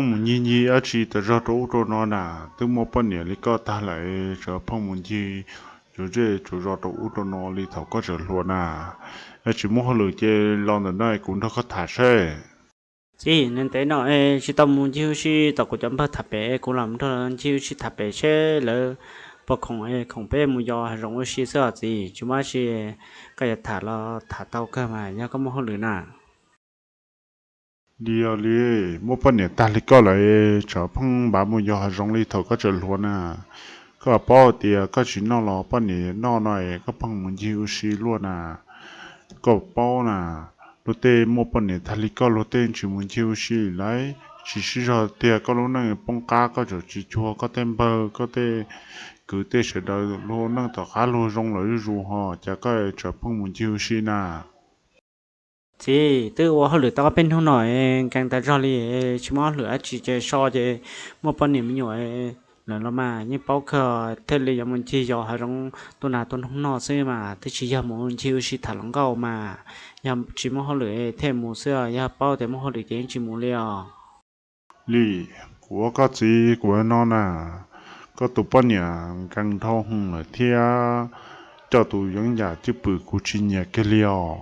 Mus ncig ncig dab tsi tas zog rau ub rau no na, twb muaj poj niam li koj tag lawm, tseem pheej mus ncig tsuas zej tsuas zos rau ub rau no li thaum koj tseem hluas na. Yog tsis muaj hauj lwm ces los ntawm no kuv nrog koj tham seb. Txiv, ntev no tsis tau mus ncig ua si, tau kuv cov npawg tham pem, kuv los nrog ncig ua si tham pem seb lawv puas khoom, khoom peb mus yos hav zoov ua si xwb os txiv. Tsis muaj dab tsi, koj yuav tham los tham tau kawg mas yog koj muaj hauj lwm na. Li os li, muaj poj niam tag li koj lawm, tseem pheej npaj mus yos hav zoov li thaum koj tseem hluas na. Koj paub tias koj tsis noj los poj niam noj no es koj pheej mus ncig ua si luaj na. Koj paub na, luag tej muaj poj niam tag li koj luag tej tsis mus ncig ua si lawm, tsis sib zog tiag, koj lub neej poob qab, koj tseem tsis cuag koj tej npawg koj tej kwv tej sawv daws luag neej tom qab luag zoo lawm zuj zus ho cas koj tseem pheej mus ncig ua si na. Txiv, twb ua hauj lwm tau ob peb hnub no, nkees tas zog li, tsis muaj hauj lwm dab tsi ces so ces muaj poj niam me nyuam lawm los mas yeej paub kawg, thiaj li yuav mus ncig yos hav zoov tua nas tua noog noj xwb mas, twb tsis yog mus ncig ua si tham hluas nkauj mas. Yog tsis muaj hauj lwm thiaj mus xwb, yog paub tias muaj hauj lwm ces yeej tsis mus li os. Li, kuv ua koj txiv kuv no na, koj tus poj niam nkees dhau hwv lawm thiab coj tus yeeb yam cwj pwm kuv tsis nyiam kiag li os.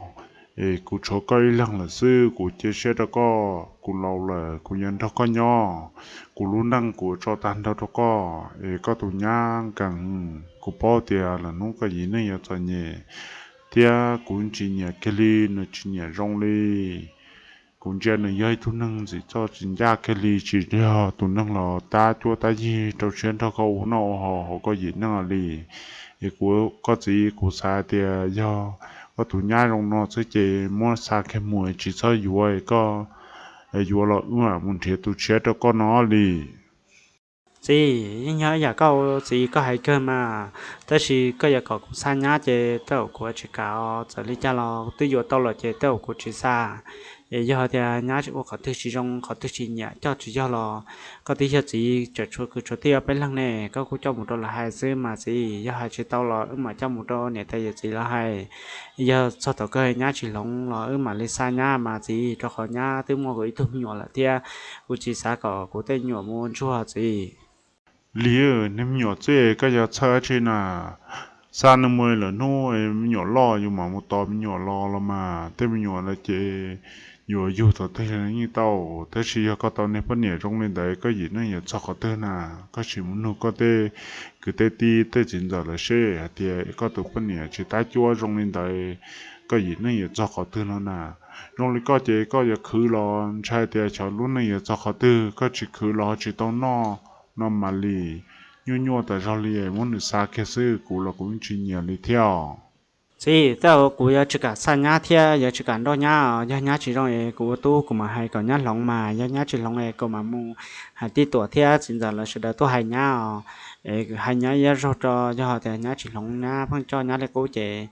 Es kuv tshuav koj ib leeg lawm xwb, kuv cia siab rau koj, kuv laus lawm kuv yuav nrog koj nyob, kuv lub neej kuv tso tag nrho rau koj. Es koj tus nyab nkees, kuv paub tias lwm hnub koj yim neej yuav txom nyem, thiab kuv tsis nyiam kiag li, nws tsis nyiam zoo li. Kuv ntsia nws yog ib tug neeg ntxim txoj tsis ncaj kiag li, tsis yog tus neeg los tab cuab tab yig rau siab nrog koj ua noj ua haus hauv koj yim neej li. Es kuv, koj txiv, kuv xav tias yog koj tus nyab zoo no xwb ces muab xa kiag mus tsis txhob yuav, koj yuav los wb mam mus nrhiav tus tshiab rau koj no li. Txiv, yeej yog ib yam koj txiv koj hais kawg mas, tab sis koj yuav kom kuv xa nyab ces tej zaum kuv tsis kam os. Txawm li cas los twb yuav tau lawm ces tej zaum kuv tsis xa. Es yog tias nyab ua qhov twg tsis zoo, qhov twg tsis nyiam coj tsis yog los koj twb yog txiv, tseem tshuav kwv tshuav tij ob peb leeg ne, koj kuj coj mus rau lawv hais xwb mas txiv. Yog hais tsis tau los wb mam coj mus rau niam tais yawm txiv lawv hais. Yog txog thaum kawg nyab tsis hloov los wb mam li xa nyab mas txiv, rau qhov nyab twb muaj kuv ib tug me nyuam lawm thiab, kuv tsis xav kom kuv tej me nyuam mus ua ntsuag txiv. Lig, niag me nyuam txij koj yuav txhawj dab tsi na? Xa nws mus lawm hnub me nyuam loj yus mam mus tos me nyuam los los mas, tej me nyuam lawm ces yuav yug thaum twg yeej tau. Tab sis yog koj tau niag poj niam zoo li ntawd koj yim neej yuav txog qhov twg na? Koj sim mus nug koj tej kwv tej tij tej txiv ntxawm lawv seb hais tias koj tus poj niam tsis tab cuab zoo li ntawd, koj yim neej yuav txog qhov twg no na? Zoo li koj ces koj yuav khwv los ntshai tias xyov lub neej yuav txog qhov twg, koj tsis khwv los ho tsis tau noj no mas li. Nyuaj nyuaj tas zog li, muab nws xa kiag xwb, kuv los kuv yeej tsis nyiam li thiab os. Txiv, tej zaum kuv yuav tsis kam xa nyab thiab yuav tsis kam nrauj nyab os. Yog nyab tsis zoo es kuv ua tub kuv mam hais kom nyab hloov mas, yog nyab tsis hloov es kuv mam mus hais tij tuam thiab txiv ntxawm lawv sawv daws tuaj hais nyab os. Es hais nyab ib zaug tso, yog tias nyab tsis hloov, nyab pheej coj nyab li qub ces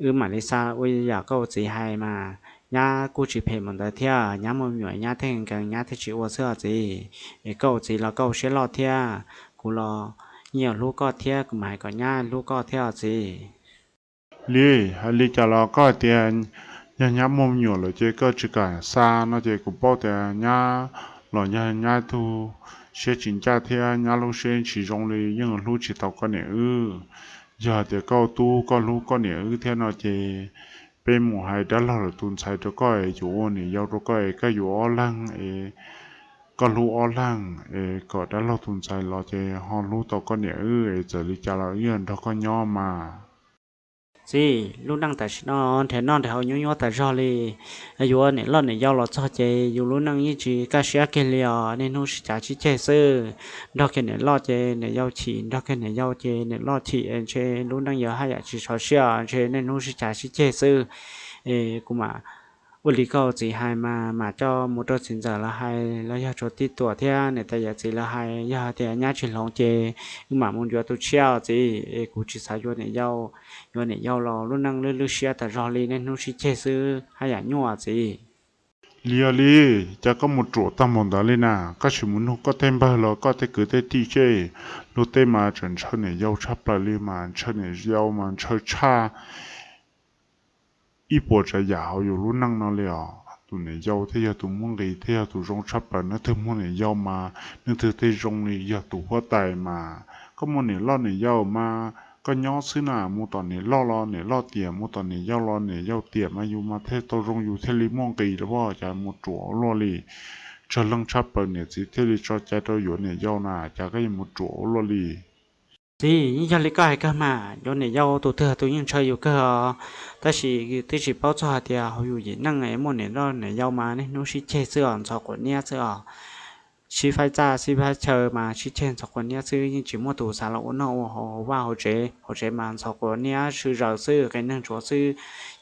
wb mam li xa ua yam koj ua txiv hais mas. Nyab kuj tsis phem mus ntawd thiab, nyab muaj me nyuam nyab thiaj nkees, nyab thiaj tsis ua xwb os txiv. Es koj ua txiv los koj ua siab loj thiab, kuv los yeej yuav hlub koj thiab, kuv mam hais kom nyab hlub koj thiab os txiv. Li, hais li cas los koj hais tias yog nyab muaj me nyuam lawm ces koj tsis kam xa no ces kuv paub tias nyab los yog nyab tug siab tsis ncaj thiab nyab lub siab tsis zoo li, yeej hlub tsis tau koj niam wb. Yog tias koj tub koj hlub koj niam wb thiab no ces peb mus hais dab laug lawv tus ntxhais rau koj es yuav ua niam yau rau koj es koj yuav ob leeg es koj hlub ob leeg es kom dab laug tus ntxhais los ces ho hlub tau koj niam wb es txawm li cas los wb yuav nrog koj nyob mas. Txiv, lub neej tam sim no nrhiav noj nrhiav haus nyuaj nyuaj tas zog li. Yuav niam loj niam yau los txog ces yus lub neej yeej tsis kaj siab kiag li os, niaj hnub sib cav sib ceg xwb. Nrog kiag niam loj ces niam yau chim, nrog kiag niam yau ces niam loj chim, ntshe lub neej yuav haj yam tsis sov siab, ntshe niaj hnub sib cav sib ceg xwb. Es kuv mam ua li koj txiv hais mas, mam coj mus rau txiv ntxawm lawv hais los yog tshuav tij tuam thiab niam tais yawm txiv lawv hais, yog hais tias nyab tsis hloov ces wb mam mus yuav tus tshiab os txiv. Es kuv tsis xav yuav niam yau, yuav niam yau los lub neej lwj lwj siab tas zog li, niaj hnub sib ceg xwb haj yam nyuaj txiv. Li os li, cas koj mus ruam tag npaum ntawd li na? Koj sim mus nug koj tej npawg los koj tej kwv tej tij seb, luag tej mas tseem ntshaw niam yau tshaj plaws li mas, ntshaw niam yau mas ntshaw tshaj ib puas tsav yam hauv yus lub neej no li os. Tus niam yau thiaj yog tus muaj nqis thiab yog tus zoo tshaj plaws, leej twg muaj niam yau mas leej twg thiaj zoo li yog tus huab tais mas. Koj muaj niam loj niam yau mas koj nyob xwb na, mus tom niam loj los niam loj tiam, mus tom niam yau los niam yau tiam mas yus mas thiaj tau zoo yus thiaj li muaj nqis los pom cas mus ruam ua luaj li. Tsawg leej tshaj plaws niam txiv thiaj li tso cai rau yuav niam yau na, cas koj yuav mus ruam ua luaj li. Txiv, yeej yog li koj hais kawg mas, yuav niam yau tus twg tus yeej ntshaw yus kawg os. Tab sis twb tsis paub txog hais tias hauv yus yim neej muaj niam loj niam yau mas niaj hnub sib ceg xwb os, ntxhov quav niab xwb os. Sib faib txaj sib faib chaw mas sib ceg ntxhov quav niab xwb, yeej tsis muaj tus xav los ua noj ua haus hauv vaj hauv tsev. Hauv tsev mas ntxhov quav niab sw zaws xwb, qias neeg tshuav xwb.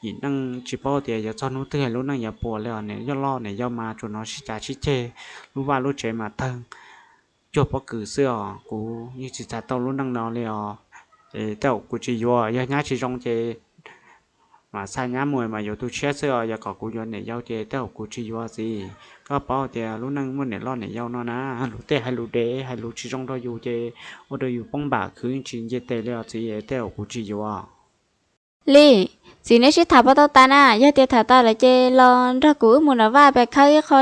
Yim neej tsis paub tias yuav txog hnub twg lub neej yuav puas li os. Niam yau loj niam yau mas tsuas hnov sib cav sib ceg, lub vaj lub tsev mas tawg cuag pob kws xwb os. Kuv yeej tsis txav tau lub neej no li os. Tej zaum kuv tsis yuav, yog nyab tsis zoo ces mam xa nyab mus mas yuav tus tshiab xwb os. Yog kom kuv yuav niam yau ces tej zaum kuv tsis yuav txiv. Koj paub tias lub neej muaj niam loj niam yau no na, luag tej hais lus dev hais lus tsis zoo rau yus ces ua rau yus poob npam khwv tsis nce tes li os txiv, tej zaum kuv tsis yuav. Li, txiv neb sib tham puas tau tas na? Yog tias tham tas lawm ces los nrog kuv wb mus nram vaj pem khawb ib qho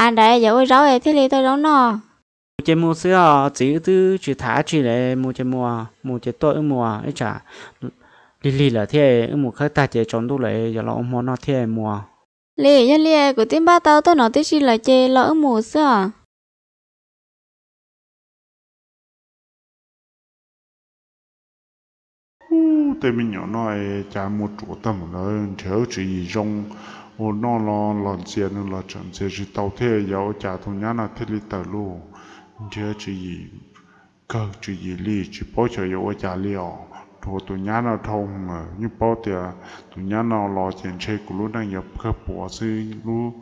av nrad yuav ua zaub thiaj li tau zaub noj. Mus ces mus xwb os txiv, wb twb tsis tham dab tsi li, mus ces mus, mus ces tuaj wb mus, ib tsam lig lig lawm thiab wb mus khawb tag ces tsaus ntuj lawm yuav los ua hmo noj thiab mus. Li, yog li kuv twb npaj tau tuaj no tib si lawm ces los wb mus xwb os. Ub, tej me nyuam no es cas mus ruam tag mus ntawd, nrhiav wb tswv yim zoo ua noj los los ntxias nws los tseem ntxias tsis tau thiab, yog ua cas tus nyab no thiaj li tawm lawm. Nrhiav tswv yim kawg tswv yim li tsis paub xyov yuav ua cas li os. Dhuav tus nyab no dhau lawm, yeej paub tias tus nyab no los ces ntshe kuv lub neej yuav kawg puas xwb. Lub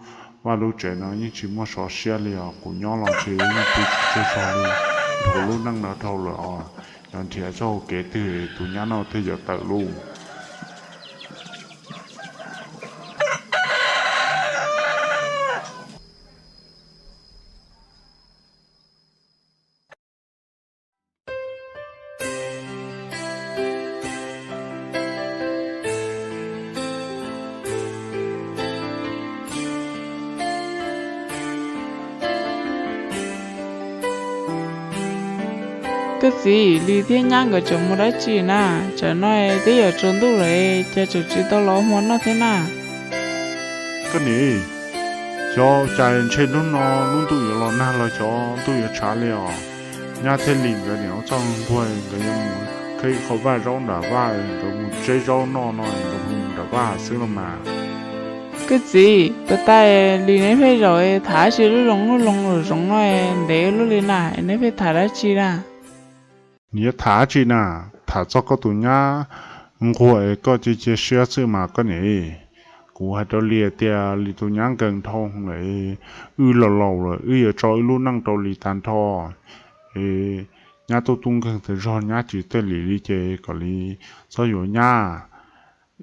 vaj lub tsev no yeej tsis muaj sov siab li os, kuv nyob los ntshe yeej pw tsis tseg zog li. Dhuav lub neej no dhau lawm os, yuav nrhiav txoj hau kev twg tus nyab no thiaj yuav tawm lawm. Koj txiv, Lis thiab nyab nkawd tseem mus dab tsi na? Tsam no twb yuav tsaus ntuj lawm, cas tseem tsis tau los hmo noj thiab na? Koj niam, xyov cas ntshe hnub no lub ntuj yuav los nag los xyov ntuj yuav tshav li os. Nyab thiab Lis nkawd niam ua txoj nquag nkawd yuav mus khawb ib qho vaj zaub nram vaj, nkawd mus tseb zaub noj no nkawd mus nram vaj xwb los mas. Koj txiv, puas tau, Lis neb pheej zaum tham dab tsi lub loo lub loo lom zoov no ntev luaj li na, neb pheej tham dab tsi na? Nws yuav tham dab tsi na? Tham txog koj tus nyab nquag es koj cia cia siab xwb mas koj niam. Kuv hais rau Lis tias Lis tus nyab nkees dhau lawm, wb laus laus lawm, wb yuav tso wb lub neej rau Lis tag nrho. Es nyab tub tub nkeeg tas zog, nyab tsis tej Lis li ces kom Lis txhob yuav nyab.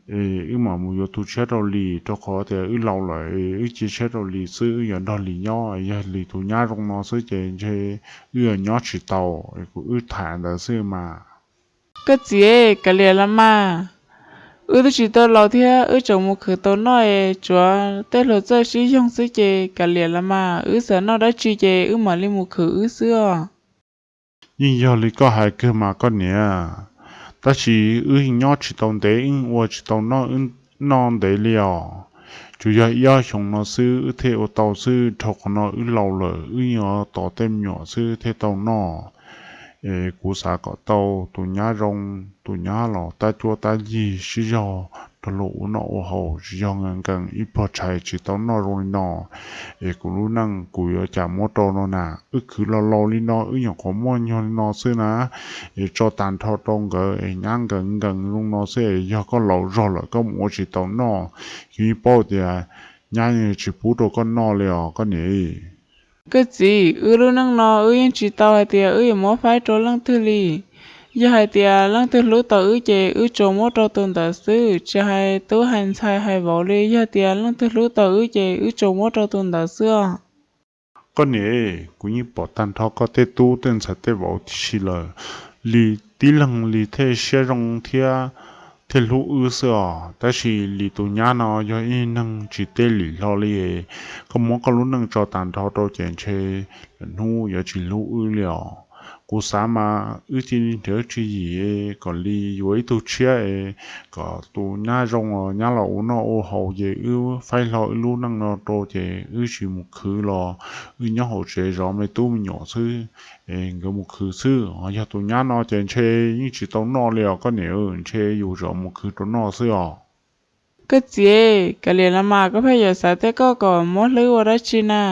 Es wb mam mus yuav tus tshiab rau Lis, rau qhov tias wb laus lawm, wb cia siab rau Lis xwb, wb yuav nrog Lis nyob. Yog Lis tus nyab zoo no xwb ces ntshe wb yuav nyob tsis tau. Es kuv wb tham ntawd xwb mas. Koj txiv, kav liam los mas. Wb twb tsis tau laus thiab, wb tseem mus khwv tau noj es tsuav tej hluas txawj sib yoog xwb ces kav liam los mas, wb xav noj dab tsi ces wb mam li mus khwv wb xwb os. Yeej yog li koj hais kawg mas koj niam, tab sis wb nyob tsis tau ntev, wb ua tsis tau noj, wb noj ntev li os. Tsuas yog ib ob xyoos no xwb wb thiaj ua tau xwb, dhau qhov no wb laus lawm, wb yuav tos tej me nyuam xwb thiaj tau noj. Es kuv xav kom tau tus nyab zoo, tus nyab los tab cuab tab yig sib zog rau luag ua noj ua haus, tsis yog nkees nkees ib pluag tshais tsis tau noj zoo li no. Es kuv lub neej kuv yuav cas muab rau no na, wb khwv laus laus li no, wb nyuam qhuav muaj nyuag li no xwb na, es tso tag nrho rau nkawd es nyab nkees nkees zoo no xwb, es yog koj laus zog lawm koj mus ua tsis tau noj, yeej paub tias nyab tsis pub rau koj noj li os koj niam. Koj txiv, wb lub neej no wb yeej tsis tau hais tias wb yuav muab faib rau leej twg li. Yog hais tias leej twg hlub tau wb ces wb tsuas muab rau tus ntawd xwb, tsis hais tub hais ntxhais hais vauv li, yog tias leej twg hlub tau wb ces wb tsuas muab rau tus ntawd xwb os. Koj niam, kuv yeej pom tag nrho koj tej tub tej ntxhais tej vauv tib si lawm, Lis tib leeg Lis thiaj siab zoo thiab thiaj hlub wb xwb os. Tab sis li tus nyab no yog ib neeg tsis teb li hlo li, koj muab koj lub neej tso tas nrho rau ces ntshe lwm hnub yuav tsis hlub wb li os. Kuv xav mas wb cia li nrhiav tswv yim kom li yuav ib tug tshiab es kom tus nyab zoo los nyab los ua noj ua haus ces wb faib hlo wb lub neej no rau ces wb tsis mus khwv los wb nyob hauv tsev zov me tub me nyuam xwb es nkawd mus khwv xwb. Yog tus nyab no ces ntshe yeej tsis tau noj li os koj niam, ntshe yus zov mus khwv rau noj xwb os. Koj txiv, kav liam los mas, koj pheej yuav xav tej koj kom muab hlwb ua dab tsi na?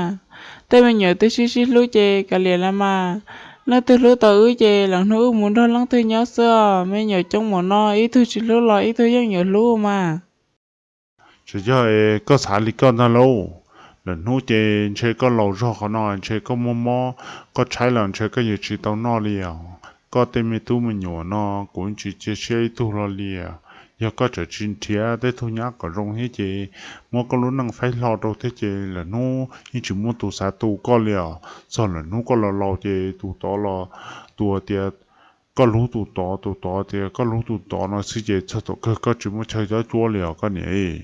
Tej me nyuam twb sib sib hlub ces kav liam los mas. Leej twg hlub tau wb ces lwm hnub wb mus nrog leej twg nyob xwb os. Me nyuam coob npaum no ib tug tsis hlub los ib tug yeej yuav hlub mas. Tsis yog es koj xav li koj ntag lauj. Lwm hnub ces ntshe koj laus zog qhov no ntshe koj muaj mob, koj tshaib los ntshe koj yuav tsis tau noj li os. Koj tej me tub me nyuam no kuv tsis cia siab ib tug los li. Yog koj tseem tsis nrhiav tej tug nyab kom zoo thiab ces muab koj lub neej faib hlo rau thiab ces lwm hnub yeej tsis muaj tus xav tu koj li os. Txog lwm hnub koj los laus ces tus tod los tus tias koj hlub tus tod, tus tod tias koj hlub tus tod no xwb ces txog thaum kawg koj tsis muaj chaw cob cuab li os koj niam.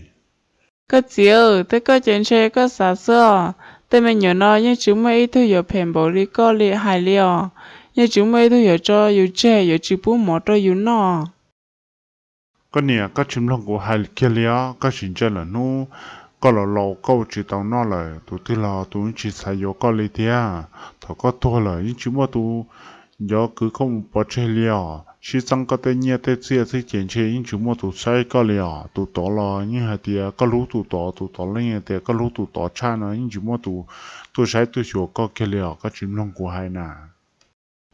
Koj txiv, tej koj ces ntshe koj xav xwb os. Tej me nyuam no yeej tsis muaj ib tug yuav phem npaum li koj li hais li os. Yeej tsis muaj ib tug yuav tso yus tseg yuav tsis pub mov rau yus noj. Koj niam, koj tsis mloog kuv hais kiag li os. Koj sim ntsia lwm hnub koj los laus koj ua tsis tau noj lawm tus twg los tus yeej tsis xav yuav koj li thiab. Thaum koj tuag lawm yeej tsis muaj tus yuav kwv koj mus pov tseg li os. Sib txeeb koj tej nyiaj tej txiaj xwb ces ntshe yeej tsis muaj tus saib koj li os. Tus tod los yeej hais tias koj hlub tus tod, tus tod los yeej hais tias koj hlub tus tod tshaj no yeej tsis muaj tus tuaj saib tuaj xyuas koj kiag li os. Koj tsis mloog kuv hais na.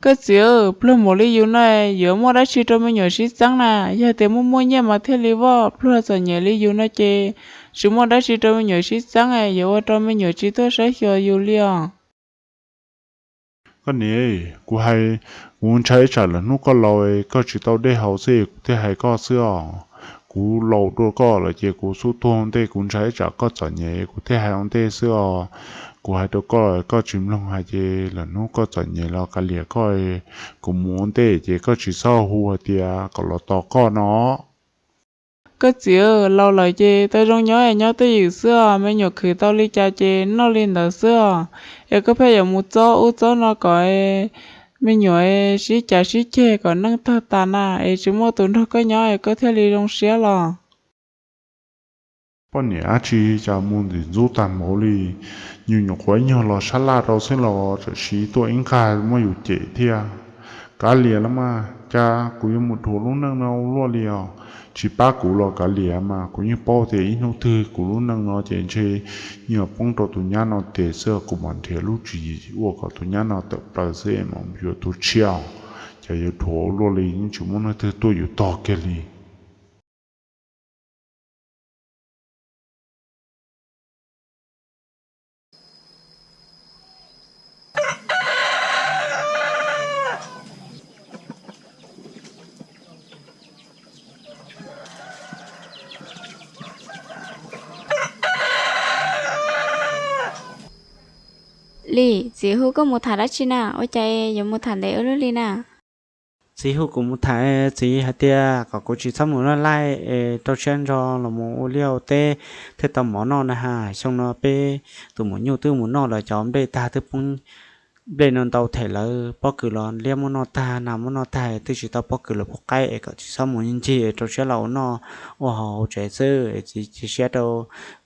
Koj txiv, pluag npaum li yus no yuav muaj dab tsi rau me nyuam sib txeeb na? Yog tias muaj muaj nyiaj mas thiaj li voj, pluag txom nyem li yus no ces tsis muaj dab tsi rau me nyuam sib txeeb, yuav ua rau me nyuam tsis tuaj saib xyuas yus li os. Koj niam, kuv hais, kuv ntshai ib tsam lwm hnub koj laus koj tsis tau dej haus xwb kuv thiaj hais koj xwb os. Kuv laus dua koj lawm ces kuv xub tuag ua ntej, kuv ntshai ib tsam koj txom nyem kuv thiaj hais ua ntej xwb os. Kuv hais rau koj, koj tsis mloog hais ces lwm hnub koj txom nyem los kav liam koj, kuv mus ua ntej ces koj tsis txhob hu hais tias kom los tos koj no. Koj txiv, laus lawm ces tau zoo nyob es nyob twj ywm xwb os, me nyuam khwv tau li cas ces noj li ntawd xwb os. Es koj pheej yuav mus txob ub txob no kom me nyuam sib cav sib ceg kom neej tag tas na, es tsis muaj tus nrog koj nyob es koj thiaj li zoo siab los. Poj niam dab tsi cas mus ntxim ntxub tag npaum li, nyuam nyuam qhuav ib nyuag los sab laj rau xwb los tseem siv tuaj ib nqag muab yus cem thiab. Kav liam los mas, cas kuv yuav mus dhuav lub neej no ua luaj li os. Tsis pab kuv los kav liam mas kuv yeej paub tias ib hnub twg kuv lub neej no ces ntshe yeej yuav poob rau tus nyab no tes xwb, kuv mam nrhiav lub tswv yim ua kom tus nyab no tawm plaws xwb mam yuav tus tshiab. Cas yuav dhuav ua luaj li, yeej tsis muaj neeg twg tuaj yus tog kiag li. Lis, txiv hu koj mus tham dab tsi na? Ua cas yuav mus tham ntev ua luaj li na? Txiv hu kuv mus tham, txiv hais tias kom kuv tsis txhob mus laj laij es rau siab ntso los mus ua liaj ua teb thiaj tau mov noj na has. Xyoo no peb tus maum nyuj twb mus noj lawv cov nplej tag twb poob nplej no ntau them lawv pob kws los liab muab noj tag, nas muab noj tag twb tsis tau pob kws los pub qaib es kom tsis txhob mus ncig rau siab los ua noj ua haus hauv tsev xwb. Es txiv cia siab rau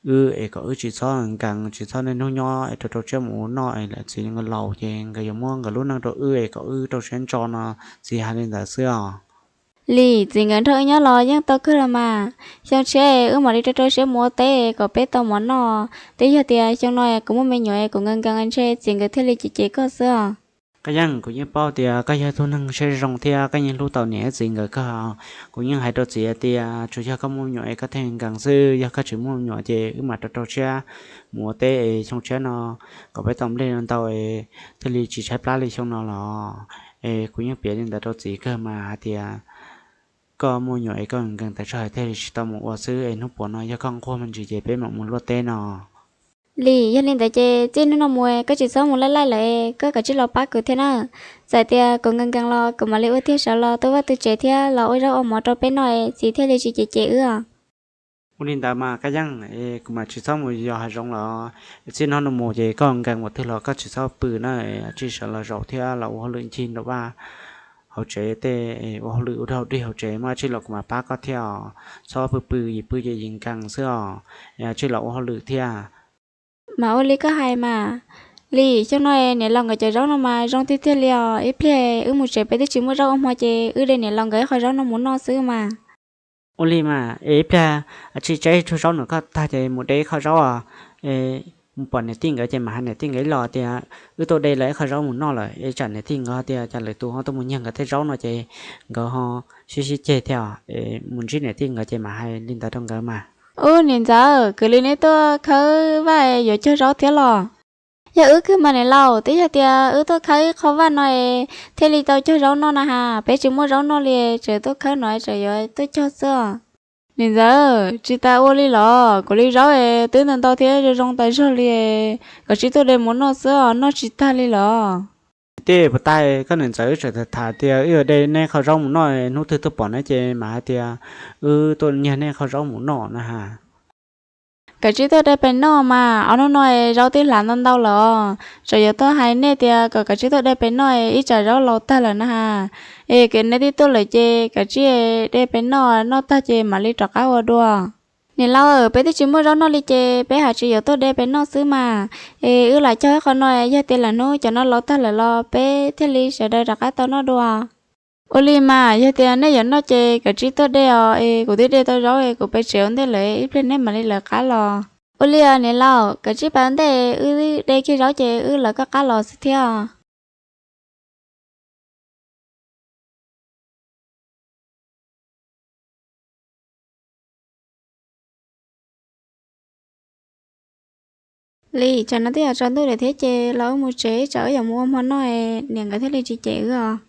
wb es kom wb tsis txhob nkees tsis txhob niaj hnub nyob es rau rau siab mus ua noj es lawm txiv nkawd laus ces nkawd yuav muab nkawd lub neej rau wb es kom wb rau siab ntso no. Txiv hais li ntawd xwb os. Lis, txiv nkawd nrog wb nyob los yeej tau kawg los mas. Xyoo tshiab wb mam li rau rau siab mus ua teb kom peb tau mov noj. Twb yog tias xyoo no kuv muaj me nyuam kuv nkees nkees ntshe txiv nkawd thiaj li cem cem koj xwb os. Koj yeej, kuv yeej paub tias koj yog tug neeg siab zoo thiab koj yeej hlub tau niam txiv nkawd kawg. Kuv yeej hais rau txiv tias tsuas yog koj muaj me nyuam es koj thiaj nkees xwb, yog koj tsis muaj me nyuam ces wb mam rau rau siab mus ua teb es xyoo tshiab no kom peb tau nplej no ntau es thiaj li tsis tshaib plab li xyoo no los. Es kuv yeej piav li ntawd rau txiv kawg mas hais tias koj muaj me nyuam es koj nkees tas tso hais thiaj li tsis tau mus ua xwb es hnub puas no yog koj nquag me ntsis ces peb mam mus luaj teb no. Lis, yog li ntawd ces txij hnub no mus koj tsis txhob mus laij laij lawm, koj kav tsij los pab kuv thiab na. Txawm tias kuv nkees nkees los kuv mam li ua tiag sawv los tu vaj tu tsev thiab los ua zaub ua mov rau peb noj, txiv thiaj li tsis cem cem wb os. Ua li ntawd mas Kab Yeej, kuv mam tsis txhob mus yos hav zoov lawm. Txij hnub no mus ces koj nkees mus twg los koj tsis txhob pw na, tsij sawv los zaum thiab los ua hauj lwm ncig nram vaj hauv tsev tej, ua hauj lwm ua dog dig hauv tsev, muaj dab tsi los kuv mam pab koj thiab os. Txhob pw pw, yim pw ces yim nkees xwb os, tsij los ua hauj lwm thiab. Mas ua li koj hais mas. Lis, xyoo no niam laus nkawd cov zaub no mas zoo tiag tiag li os, ib pliag wb mus tsev peb twb tsis muaj zaub ua hmo ces wb de niam laus nkawd ib qho zaub no mus noj xwb mas. Ua li mas es ib pliag tsis tseb tug zaub nram koj tag ces mus de ib qho zaub os. Mus pom niam tij nkawd ces mam hais niam tij nkawd ib los tias wb tuaj de lawv ib qho zaub mus noj lawm, es tsam niam tij nkawd tias cas lwm tus ho tuaj mus nyiag nkawd tej zaub no ces nkawd ho sib sib ceg thiab. Mus ntsib niam tij nkawd ces mam hais li ntawd rau nkawd mas. Ub, niam ntxawm, kwv Lis neb tuaj khawb vaj yuav cog zaub thiab los? Yog wb kawg mas niam laus, twb yog tias wb tuaj khawb ib qho vaj no es thiaj li tau cog zaub noj na has, peb tsis muaj zaub noj li, tseem tuaj khawb no tseem yuav tuaj cog xwb os. Niam ntxawm, tsis tas ua li los, kuv li zaub es twb ntau ntau thiab zoo zoo tas zog li, koj tsij tuaj de mus noj xwb os, noj tsis tag li los. Tij, puas tag koj niam ntxawm, wb tseem tham tias wb yuav de neb qho zaub mus noj, hnub twg tuaj pom neb ces mam hais tias wb tuaj nyiag neb qho zaub mus noj na has. Koj tsij tuaj de pem noj mas, ob hnub no zaub twb hlav ntau ntau lawm os, tseem yuav tuaj hais nej tias kom koj tsij tuaj de pem noj, ib tsam zaub laus tag lawm na has. Es koj neb twb tuaj lawm ces koj tsij de pem noj, noj tag ces mam li rov qab ua dua. Niam laus, peb twb tsis muaj zaub noj li ces peb has tsis yuav tuaj de pem noj xwb mas. Es wb lam cog ib qho no, yog tias lwm hnub cov no laus tag lawm los peb thiaj li sawv daws rov qab tau noj dua. Ua li mas, yog tias nej yuav noj ces koj tsij tuaj de os, es kuv twb de tau zaub es kuv pem tsev ua ntej lawm, ib pliag neb mam li lawv qab los. Ua li niam laus, koj tsij pem ua ntej, wb de kiag zaub ces wb lawv koj qab los xwb thiab. Lis, tsam no twb yuav tsaus ntuj lawm thiab ces los wb mus tsev, tsam wb yuav mus ua hmo noj, niam nkawd thiaj li tsis cem wb os.